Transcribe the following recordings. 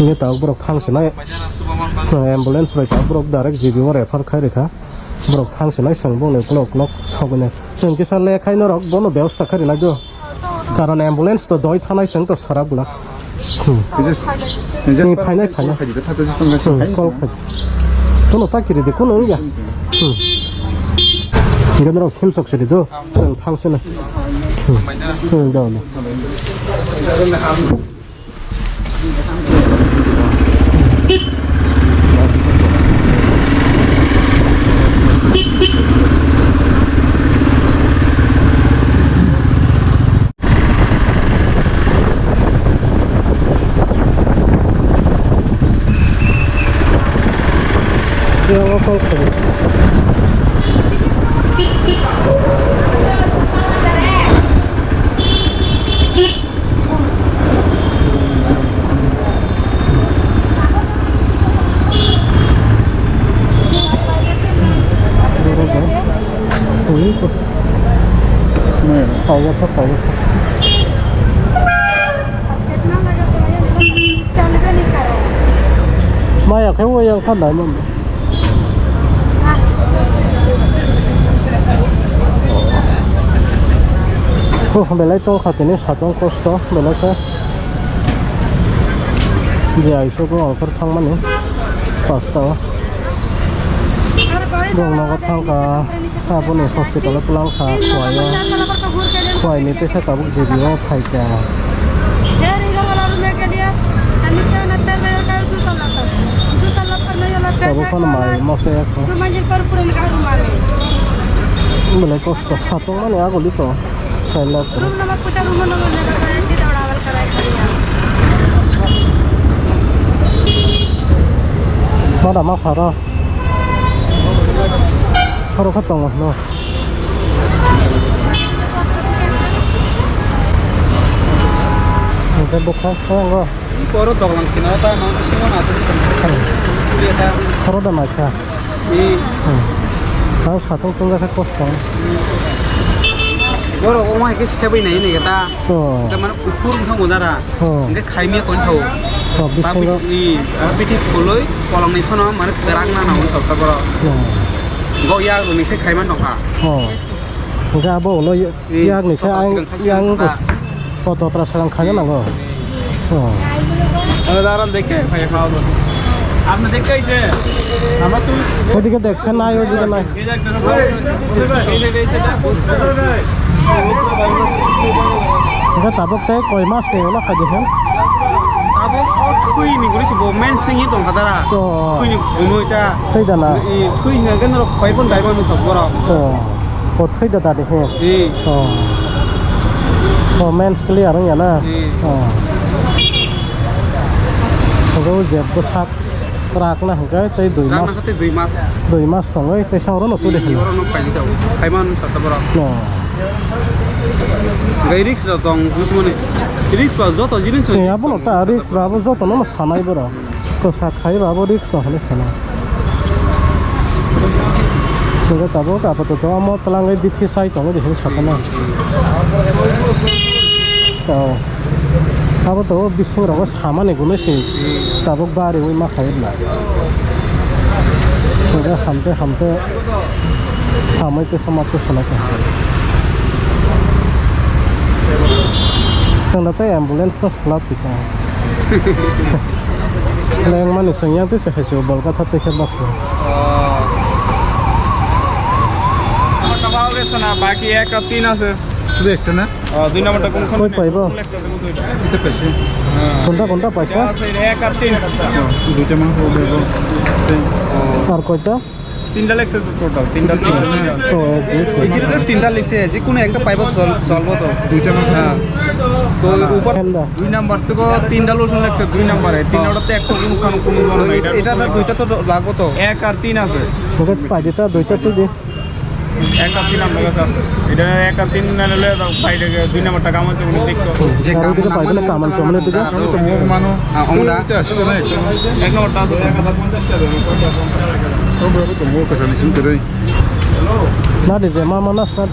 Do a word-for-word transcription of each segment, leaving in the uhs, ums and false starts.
Hingke tabok borok thang sinai, ambulance bai tabok borok direct G B o refer khai rikha. Borok thang sinai chwng boni ukulok ukulok sogwinai. Chwng kisa le khai norok bono bebosta khai rinai do. Karon ambulance to doi thanai chwng to sara bwlak. Hmm. Ni phainai, phainai. Hmm, call khai. Bono ta kiri di, kuno wngya. Hmm. Hingke norok himsok siri do. Chwng thang sinai. Hmm. Hmm, do, do. Maya khe o yang kha nai man. Oh, belai tol kha tini satong kosto belai khe. Je aisuk o ang thangmani pasta o. Bong nogo thang kha. Aboni hospital o twlang kha, khuaio. Khuaini teisa tabuk G B o phaikha. Tabuk phano mai masa ya kho. Belai kosto, satong mani aguli to. Sailak. Mada ma pharo. Pharo kha tongo no. Hingke bokha kha ngo. Oro doglang kina ta mang simo na tu. Pharo da ma kha. Ni. Hmm. Ang satong tongga kha kosto. Borok omo hai khe sebai nai nai ta. Oh. Ta mane uphur wngkha mo dara. Oh. Hingke khaimya kon sao. Oh, bisingo. Tapi ni, tapi ti pholoi kolong ni sono mane terang na na wngkha ta borok. Oh. Go ya runi khe khaiman tongkha. Oh. Hingke abo ulo Yakni khe ang yang koto tra sarang khaina nango. Oh. Oidike dekse nai, oidike nai. Hingke tabuk tei koi mas ni ulo khaidi khe? Tabuk o thwini guri se bo men singwi tongkha dara. Oh. Thwini gumui ta. Thwi dana. Thwini hingke norok khoi phano daiba nw sok borok. Oh. Bo thwi da dadi he. Ee. Oh. Oh, mens clear wngya na? Ee. Oh. Hwnkhe o je bwsak rakna hwnkhe tei dui mas. Rakna khe tei dui mas. Dui mas tongwi tei sa orono tuli. Ee, hwnwi. Orono paini jago. Khaiman sata borok. No. Gai risk rok tong, buji mani. Risk ba joto jinis. Ee, abono ta risk ba abo jotono sanai borok. To sak khai ba abo risk no hwnwi sana. Singkhe tabuk apato to omo twlangwi bithi sai tongo de hwnwi sakha na. To abo to bising rogo samani gwnwi se tabuk bariwi ma khai na. Singkhe hamte hamte hamwi tesa ma tesa na kha. Chwngno tei ambulance no swlak twi kha. Lengmani chwng yang twi se hai se bolga tha twi khe bas. আমার কাবাব গেছে না, বাকি এক আর তিন আছে। শুধু একটা না? আহ, দুই নম্বরটা কোনখানে? কই পাইবো? কোন লেখা আছে, কোন দুইটা? এটা পাইছে। হ্যাঁ। কোনটা, কোনটা পাইছো? এটা আছে, এটা এক আর তিন। হ্যাঁ, দুইটা মাংস হবে এবং আর কয়টা? তিনটা লেখছে তো টোটাল, তিনটা, তিনটা। ও, এক, দুই, তিন। এখানে তো তিনটা লেখছে, যে কোনো একটা পাইবো চল-, চলবো তো। দুইটা না? হ্যাঁ। তো উপর ঠান্ডা। দুই নাম্বার তো তিনটা লোশন লেখছে, দুই নাম্বারে। তিনটা ওটাতে একটা কোনো কারণ কোনো ধরনের ওই, এটা এটা তো দুইটা তো লাগবো তো। এক আর তিন আছে। ওকে, পাইডিটা দুইটা তো দে। এক আর তিন আমার কাছে আছে। এটা এক আর তিন না নিলে তো বাইরে গিয়ে দুই নাম্বারটা কামাতে উনি দেখতো। যে আর ওদিকে কামনা পাইবো না, মানে কামান সামনে দিকে। হ্যাঁ, তো। তো মোর মানু হ্যাঁ, আমরা। তো আসলে না একটা। এক নাম্বারটা আছে, এক হাজার পঞ্চাশ টাকা। Obo, obo tongo kwchani simi kwrwi. Nadi je ma ma nasna.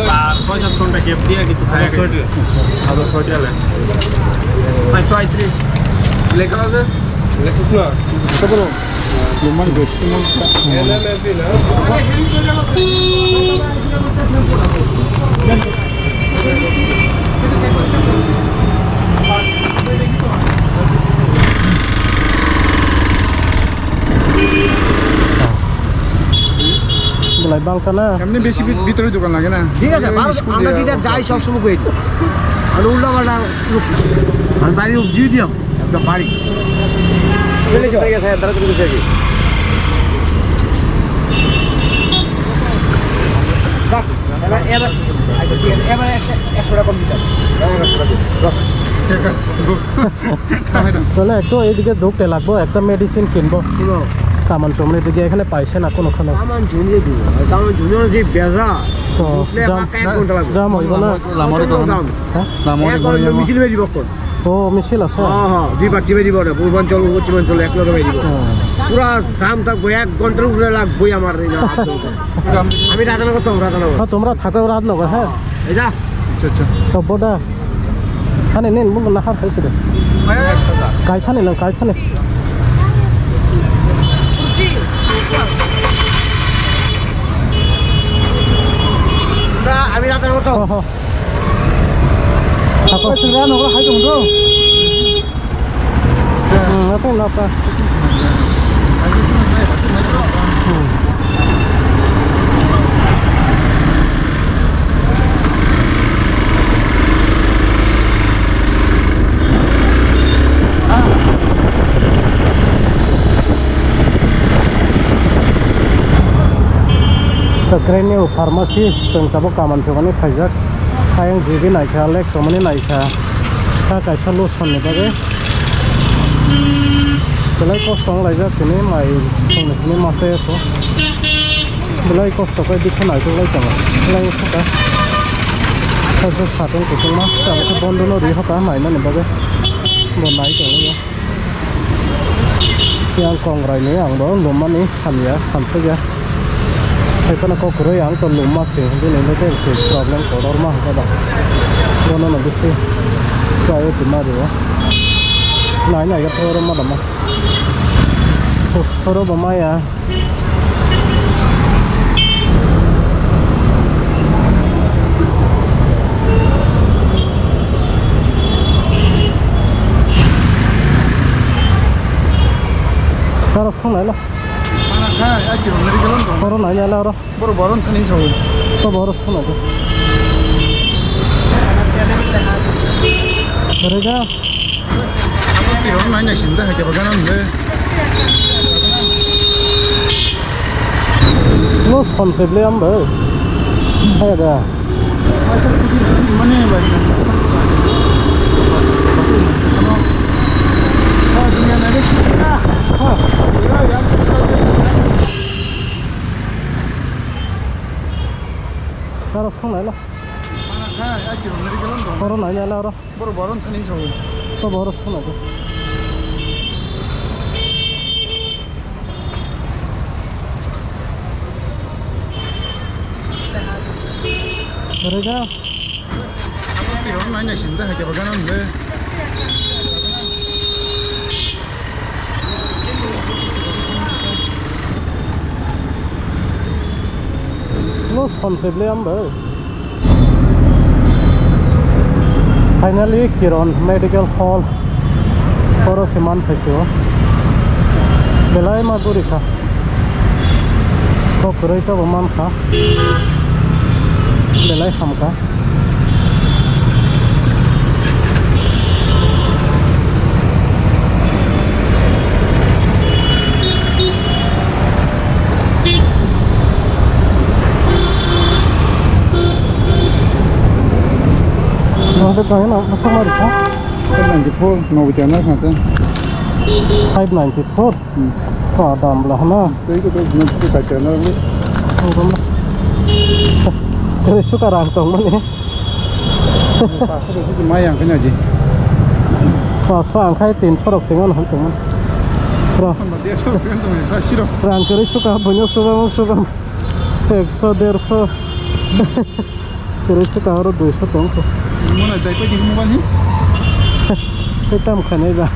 Ba, ছয় সাত ঘন্টা gap দিয়ে কিন্তু খায়। হাজার ছয়টা। হাজার ছয়টা লাগে। Paanch sho aitris. Lekha ase? Lexus na? Koboro? Luman gosto monta. L M F E na? Belai bangkha na. Emni besi bit-, bitore dokan lage na. ঠিক আছে, ভালো, স্কুল আমরা দিয়ে যেটা আবার যাই সব সময় করি। আর উল্টা পাল্টা আমি বাড়ি দিয়ে দিলাম, একটা বাড়ি। চলে যাও। ঠিক আছে, তারা চলে গেছে আর কি। রাখ, এবার, এবার, আচ্ছা, ঠিক আছে, এবার একটা, একশো টাকা কম দিতে হবে। এবার একশো টাকা দিন। রাখ। ঠিক আছে। তাহলে একটু এইদিকে ঢুকতে লাগবো, একটা মেডিসিন কিনবো। কিনো? কামান চমড়ির দিকে, এখানে পাইছে না কোনোখানে। কামান চমড়ি দিব, কামান চমড়ি যে বেজা। তো ঢুকলে জাম, এক ঘন্টা লাগবে। জাম হইব না? লামরে প্রচণ্ড জাম। হ্যাঁ? লামরে এক ঘন্টা করে যাবো। মিছিল বেরিয়ে বক্কর। ও, মিছিল আছে? হ্যাঁ, হ্যাঁ, দুই পার্টি বেরিয়ে বলে, পূর্বাঞ্চল, পশ্চিমাঞ্চল এক লগে বেরিয়ে বলে। হ্যাঁ। পুরা জাম থাকবো, এক ঘন্টার উপরে লাগবোই আমার এই না। আমি রাধানগর তো, রাধানগর। হ্যাঁ, তোমরা থাকো রাধানগর, হ্যাঁ? এই যা। আচ্ছা, আচ্ছা। তো বোধা, খানে নেন, মুখ না হার খাইছে রে। কাই খানে না, কাই খানে। আমি রাধানগর তো। ও, হো। Apa? Sira nogo hai tong do. Hmm, apa yang apa? Hmm. To Green New Pharmacy, chwng tabuk kaman chumani phaijak. Ayang G B naikha, Lex romani naikha. Kha kaisa lotion ni bagwi. Belai kosto wng laijak tini mai songni sini masa ya kho. Belai kosto khe bikha naitugwi tongo. Belai kha. Kaisa satung kuchukma, tabuk khe bondo no ri hoka nainani bagwi. Bo nai tongwi ya. Yang kongrai ni ang bo lumani hamya, hamsakya. Hai phano kok kwrwi ang to lumma se, bini le tei se problem kotorma hwnkhe da. Bono no bisi khlaiwi tongma rio. Nai nai khe thoro ma dama. Thoro bo maya. Aro song nai la. Mana kha, a kilo medical on dong. Oro nai nai la oro. Boro boron thani sao. To boro song nai. Ore ga. Abo kilo nai nai sinta hai ke bagana nde. Lo son se ble am ba. Hai da. Aro song nai la. Oro nai nai la oro. Boro boron thani sao. To boro song nai. Ore ga. Lo son se ble am bai. Finally, Kiron Medical Hall. Oro se man phaisio. Belai ma guri kha. Kok kwrwi tobo man kha. Belai ham kha. Nang de kaya na masa mari kha. Five ninety four, no bichana kha ta. Five ninety four. Hmm. Ah, dam bla hana. Tei ko to no ko ka chana ni. Ang dam. Kere suka rang tong mani. Paso de mai ang kanya ji. Paso ang khai tin sorok singon han tong man. Bro. Sama dia sorok singon tong sa siro. Rang kere suka bonyo suka mong suka. Ekso, derso. Kere suka oro duiso tong ko. Mana dai pa di mobile ni? Tam khanai ba.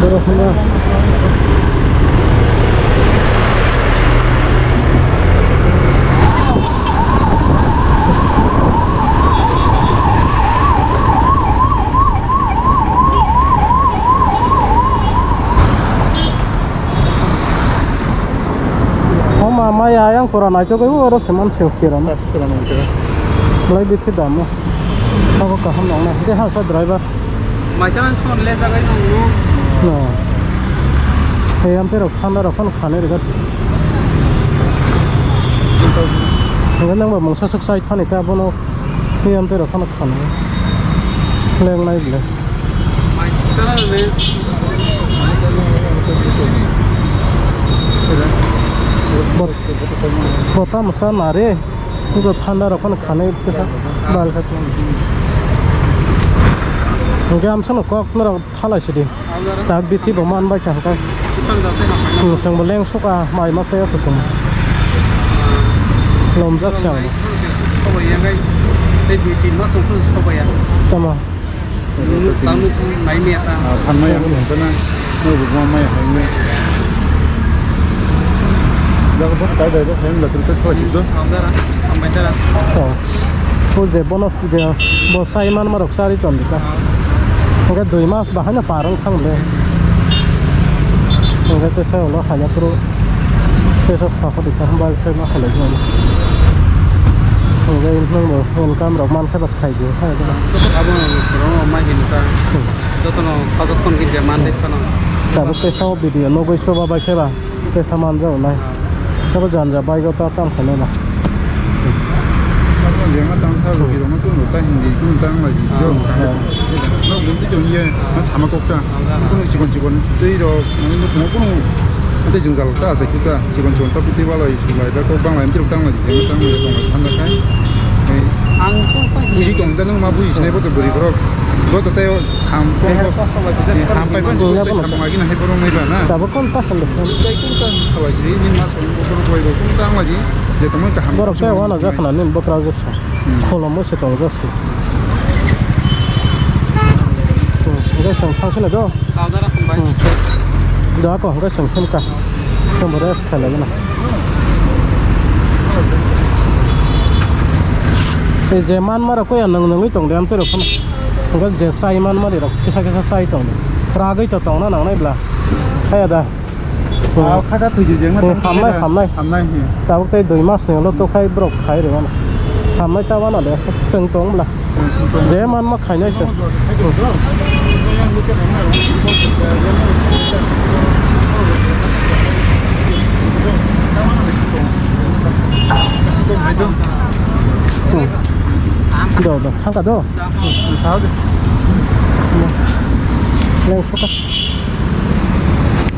Borok hwnba. Oma maya yang pura naitok oro seman se kira na. Belai bithi dam. Abo kaham nang na. Hingke ha sa driver. Mai chala phone le jagai nang no. No. Hey, amte rok thanda rok phano khanai rega. Hingke nang ba mungsa sok sai thani ta bono. Hey, amte rok phano khanai. Leng nai ble. Mai chala le. Bot-, bota masa nare. Iko thanda rok phano khanai kisa bal kha. Hingke amsano kok norok thalai sidi. Tak bithi bo man bai kha hwnkhe. Hmm, chwng bo leng suka mai masa ya kuchung. Lomjak se ang. Tamo. Tamo nai me ta. Ah, thanmai ang hwnkhe na. Nokbo ma mai hai me. Jaga bot kai bai bot hai me latir pet koi do. Hambai tara. Oh. Full je bonus je bo sai man marok sari ton dika. Hingke dui mas bahai no parong thang le. Hingke tesa ulo hanya kuru tesa sahodi kaham bai khai ma khalai jani. Hingke nang bo income rok man khe ba khai di. Abo rong mai hin ta. Hmm. Jotono khajak ton ki je man de kono. Tabuk tesa o video nogoi soba bai khe ba. Tei saman rok nai. Tabo janja bike o ta tang khainai na. Jengma tang kha rok rok no tun ta hindi tun tang lai di. Ah, jo. Ah. No buji jong ye ma sama kok ta. Kono chikon chikon tei rok mane no kono kono tei jwngjal ta asa kita chikon chikon ta tei balai sulai ba kok bang lai tei rok tang lai jengma tang lai tong lai thanda khai. Ang buji tong ta nang ma buji sinai bo to bwrwi borok. Bo to tei Ham, ham pai pan jingla bono. Samung agi na hai borok nai ba na. Tabuk kon ta khan de. Tei kun ta khalai jini ni mas kon borok bai borok kun ta ma ji. Je tongmani kaham. Borok tei wana ja khana nin bokra ja sa. Hmm. Kholomo se tong ja se. Hmm. Ga sang thang se na do. Kau dara khum bai. Hmm. Da ko ga sang thang ka. Tamo rest khala na. Tei je manma rok koi ang nang nangwi tong de, amtwi rok phano. Hwnkhe je chai manma ni rok kisa kisa chai tong de. Ragwi to tongna nangnai bla. Haya da. Ah, khata thwi jeng na. Hmm, tong hamnai, khe da. Hamnai. Hamnai, hmm. Tabuk tei dui mas ni ulo to khai borok khai rw mano. Hamnai ta mano de, chwng tong bla. Je manma khainai se. Hmm. Do, do, thangka do. Leng suka.